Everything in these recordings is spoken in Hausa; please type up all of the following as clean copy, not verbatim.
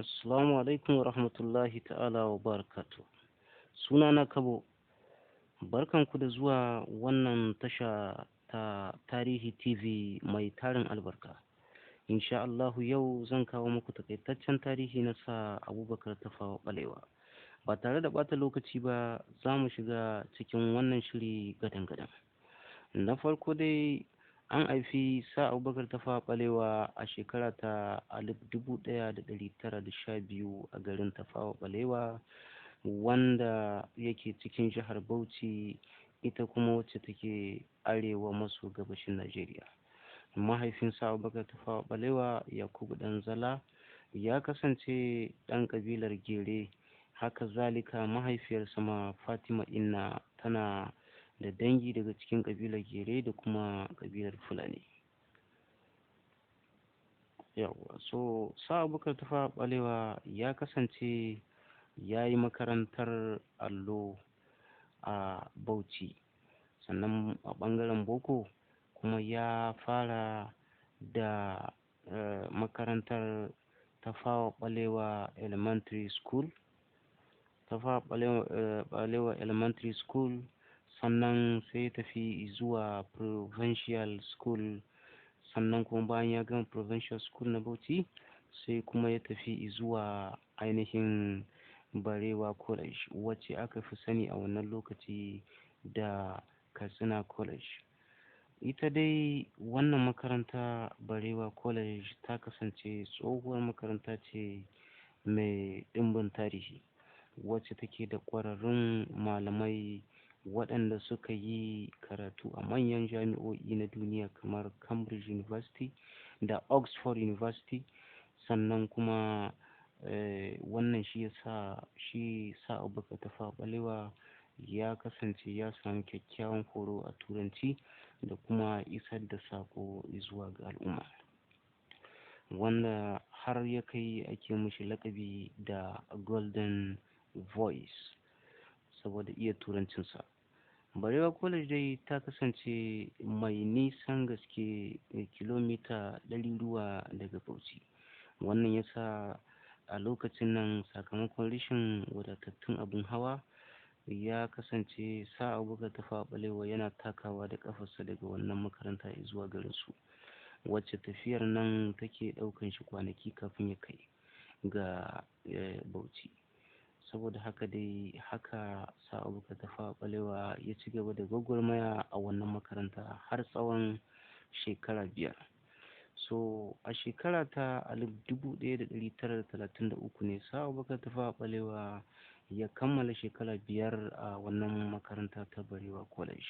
Assalamu alaikum wa rahmatullahi ta'ala wa barakatuh. Sunana Kabo. Barkanku da zuwa wannan tasha ta Tarihi TV mai tarin albarka. Insha Allahu yau zan kawo muku takaitaccen tarihi na sa Abubakar Tafawa Ɓalewa. Ba tare da ɓata lokaci ba, za mu shiga cikin wannan shiri gadan-gadan. Na farko dai, an haifi Sa Abubakar Tafawa Ɓalewa a shekara ta 1912 a garin Tafawa Ɓalewa, wanda yake cikin jihar Bauchi, ita kuma wacce take arewa maso gabashin Najeriya. Mahaifinsa Abubakar Tafawa Ɓalewa, Yakubu Ɗanzala, ya kasance ɗan ƙabilar Gere. Haka zalika mahaifiyarsa ma, Fatima Inna, tana da dangi daga cikin ƙabilar Gere da kuma ƙabilar Fulani. Yawwa, so Sa Abubakar Tafawa Ɓalewa ya kasance ya yi makarantar allo a Bauchi, sannan a ɓangaren boko kuma ya fara da makarantar Tafawa Ɓalewa Elementary School, Tafawa Ɓalewa Elementary School, sannan sai ya tafi zuwa Provincial School. Sannan kuma bayan ya gama Provincial School na Bauchi, sai kuma ya tafi zuwa ainihin Barewa College, wacce aka fi sani a wannan lokaci da Katsina College. Ita dai wannan makaranta, Barewa College, ta kasance tsohuwar makaranta ce mai ɗimbin tarihi, wacce take da ƙwararrun malamai waɗanda suka yi karatu a manyan jami'o'i na duniya kamar Cambridge University da Oxford University. Sannan kuma wannan shi ya sa shi Sa Abubakar Tafawa Ɓalewa ya kasance ya samu kyakkyawan horo a Turanci da kuma isar da saƙo zuwa ga al'umma, wanda har ya kai ake mishi laƙabi da Golden Voice saboda iya Turancinsa. Barewa College dai ta kasance mai nisan gaske, kilomita ɗaruruwa daga Bauchi. Wannan ya sa a lokacin nan, sakamakon rashin wadatattun abin hawa, ya kasance Sa Abubakar Tafawa Ɓalewa yana takawa da ƙafarsa daga wannan makaranta zuwa garinsu, wacce tafiyar nan take ɗaukan shi kwanaki kafin ya kai ga Bauchi. Saboda haka dai, haka Sa Abubakar Tafawa Ɓalewa ya ci gaba da gwagwarmaya a wannan makaranta har tsawon shekara 5. So a shekara ta 1933 ne Sa Abubakar Tafawa Ɓalewa ya kammala shekara 5 a wannan makaranta ta Barewa College,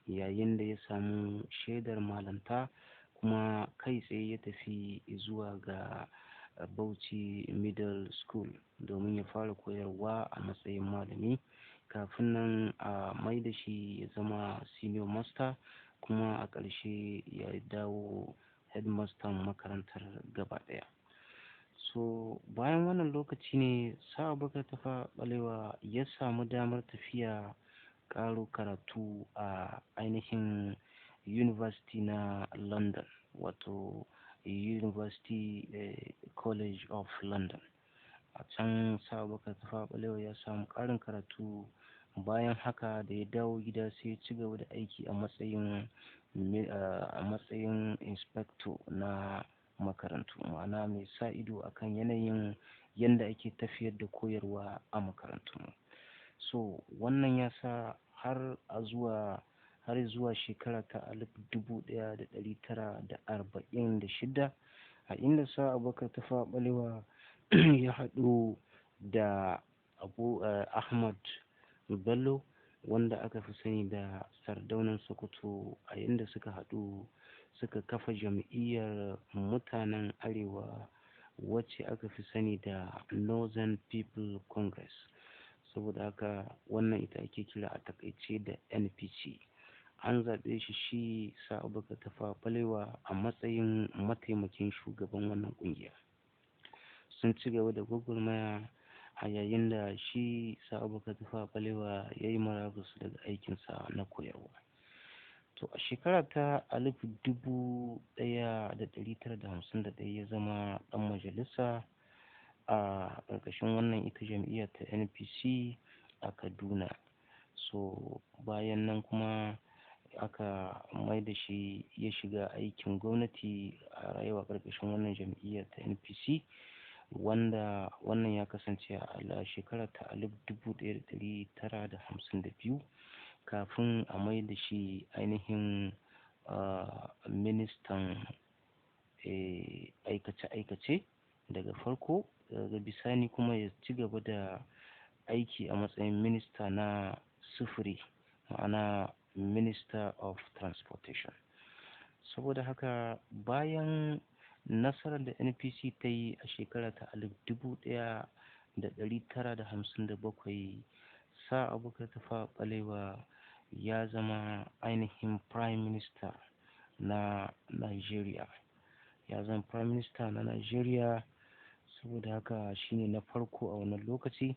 yayin da ya samu shaidar malanta, kuma kai tsaye ya tafi zuwa ga Bauchi Middle School domin ya fara koyarwa a matsayin malami, kafin nan a mai da shi ya zama senior master, kuma a ƙarshe ya dawo headmaster makarantar gaba ɗaya. So bayan wannan lokaci ne Sa Abubakar Tafawa Ɓalewa ya samu damar tafiya ƙaro karatu a ainihin University na London, wato University College of London. A can Sa Abubakar Tafawa Ɓalewa ya samu ƙarin karatu. Bayan haka da ya dawo gida, sai ya ci gaba da aiki a matsayin inspector na makarantu, ma'ana mai sa ido akan yanayin yanda ake tafiyar da koyarwa a makarantu. So wannan ya sa har zuwa shekara ta 1946, a inda Sa Abubakar Tafawa Ɓalewa ya haɗu da Abu Ahmad Bello, wanda aka fi sani da Sardaunan Sokoto, a inda suka haɗu suka kafa Jam'iyyar Mutanen Arewa, wacce aka fi sani da Northern People Congress. Saboda haka wannan ita ake kira a taƙaice da NPC. An zaɓe shi, shi Sa Abubakar Tafawa Ɓalewa, a matsayin mataimakin shugaban wannan ƙungiya. Sun ci gaba da gwagwarmaya a yayin da shi Sa Abubakar Tafawa Ɓalewa ya yi murabus daga aikinsa na koyarwa. To a shekara ta 1951 ya zama ɗan majalisa. a ƙarƙashin wannan ita jam'iyyar ta NPC a Kaduna. So bayan nan kuma aka mai da shi ya shiga aikin gwamnati a rayuwa ƙarƙashin wannan jam'iyyar ta NPC, wanda wannan ya kasance a shekara ta 1952 kafin a mai da shi ainihin ministan aikace-aikace daga farko, daga bisani kuma ya ci gaba da aiki a matsayin minista na sufuri, ma'ana Minister of Transportation. Saboda haka bayan nasarar da NPC ta yi a shekara ta 1957, Sir Abubakar Tafawa Balewa ya zama ainihin Prime Minister na Nigeria. Ya zama Prime Minister na Nigeria, saboda haka shine na farko a wannan lokaci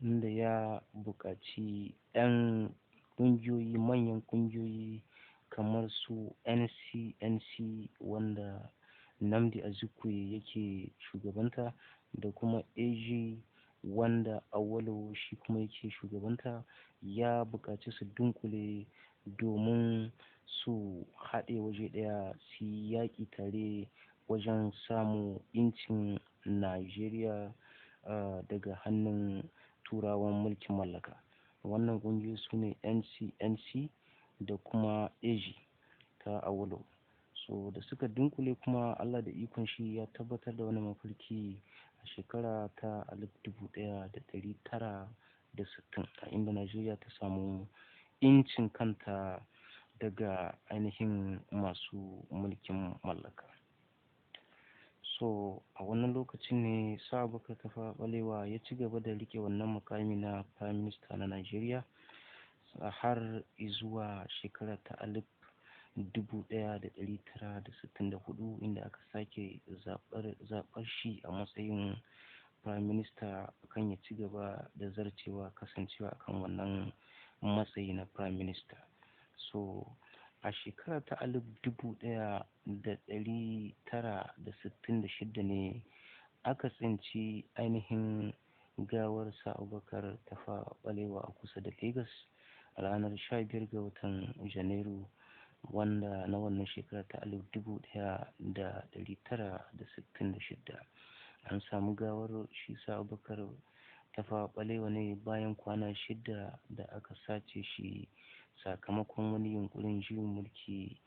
inda ya buƙaci 'yan ƙungiyoyi, manyan ƙungiyoyi kamar su NCNC wanda Nnamdi Azikiwe yake shugabanta, da kuma AG wanda Awolowo shi kuma yake shugabanta. Ya buƙaci su dunƙule domin su haɗe waje ɗaya su yi yaƙi tare wajen samun 'yancin Najeriya daga hannun Turawan mulkin mallaka. Wannan ƙungiyoyi su ne NCNC da kuma AG ta Awolowo. So da suka dunƙule kuma Allah da ikon shi ya tabbatar da wannan mafarki a shekara ta 1960, a inda Najeriya ta samu 'yancin kanta daga ainihin masu mulkin mallaka. So a wannan lokacin ne Sir Abubakar Tafawa Balewa ya ci gaba da riƙe wannan muƙami na Prime Minister na Najeriya har izuwa shekara ta 1964, inda aka sake zaɓar shi a matsayin Prime Minister kan ya ci gaba da zarcewa kasancewa akan wannan matsayi na Prime Minister. So a shekara ta 1966 ne aka tsinci ainihin gawar Sir Abubakar Tafawa Balewa a kusa da Lagos a ranar 15 ga watan Janairu wanda na wannan shekara ta 1966. An samu gawar shi Sir Abubakar Tafawa Balewa ne bayan kwana 6 da aka sace shi sakamakon wani yunƙurin juyin mulki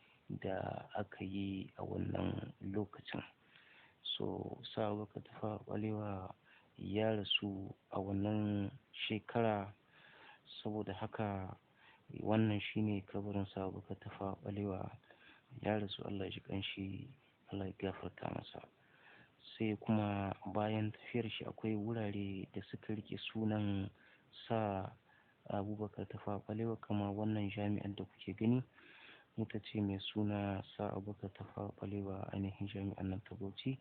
da aka yi a wannan lokacin. So Sir Abubakar Tafawa Balewa ya rasu a wannan shekara. Saboda haka wannan shine kabarin Sir Abubakar Tafawa Balewa. Ya rasu, Allah ya ji ƙanshi, Allah ya gafarta masa. Sai kuma bayan tafiyar shi akwai wurare da suka riƙe sunan Sir Abubakar Tafawa Balewa, kamar wannan jami'ar da kuke gani ita ce mai suna Sir Abubakar Tafawa Balewa, ainihin jami'ar nan ta Bauchi.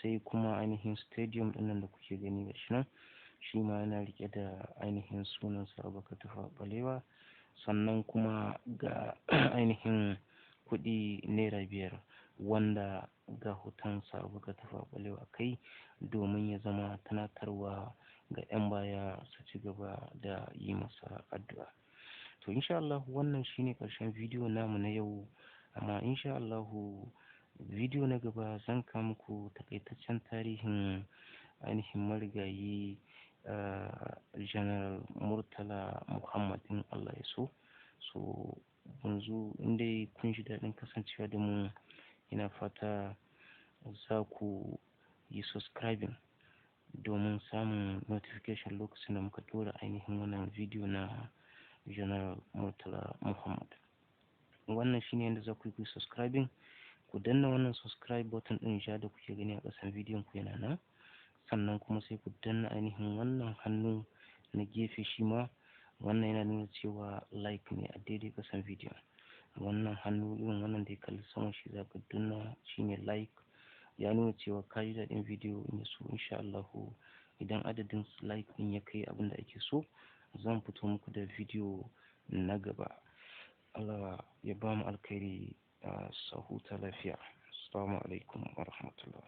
Sai kuma ainihin stadium ɗin nan da kuke gani gashi nan, shi ma yana riƙe da ainihin sunan Sir Abubakar Tafawa Balewa. Sannan kuma ga ainihin kuɗi naira 5 wanda ga hoton Sir Abubakar Tafawa Balewa a kai, domin ya zama tunatarwa ga 'yan baya su ci gaba da yi masa addu'a. To insha Allahu wannan shine ƙarshen bidiyo namu na yau, amma insha Allahu bidiyo na gaba zan kawo muku taƙaitaccen tarihin ainihin marigayi General Murtala Muhammad in Allah ya so. So yanzu in dai kun ji daɗin kasancewa da mu, ina fata za ku yi subscribing domin samun notification lokacin da muka ɗora ainihin wannan bidiyo na General Murtala Muhammad. Wannan shine yadda za ku yi subscribing. Ku danna wannan subscribe button ɗin ja da kuke gani a ƙasan bidiyon ku yana nan. Sannan kuma sai ku danna ainihin wannan hannu na gefe, shi ma wannan yana nuna cewa like ne a daidai ƙasan bidiyon. Wannan hannu irin wannan da ya kalli sama shi za ka danna, shine like, ya nuna cewa ka ji daɗin bidiyo. In so insha Allahu idan adadin like ɗin ya kai abin da ake so, zan fito muku da bidiyo na gaba. Allah ya bamu alkhairi, a huta lafiya. Assalamu alaikum wa rahmatullah.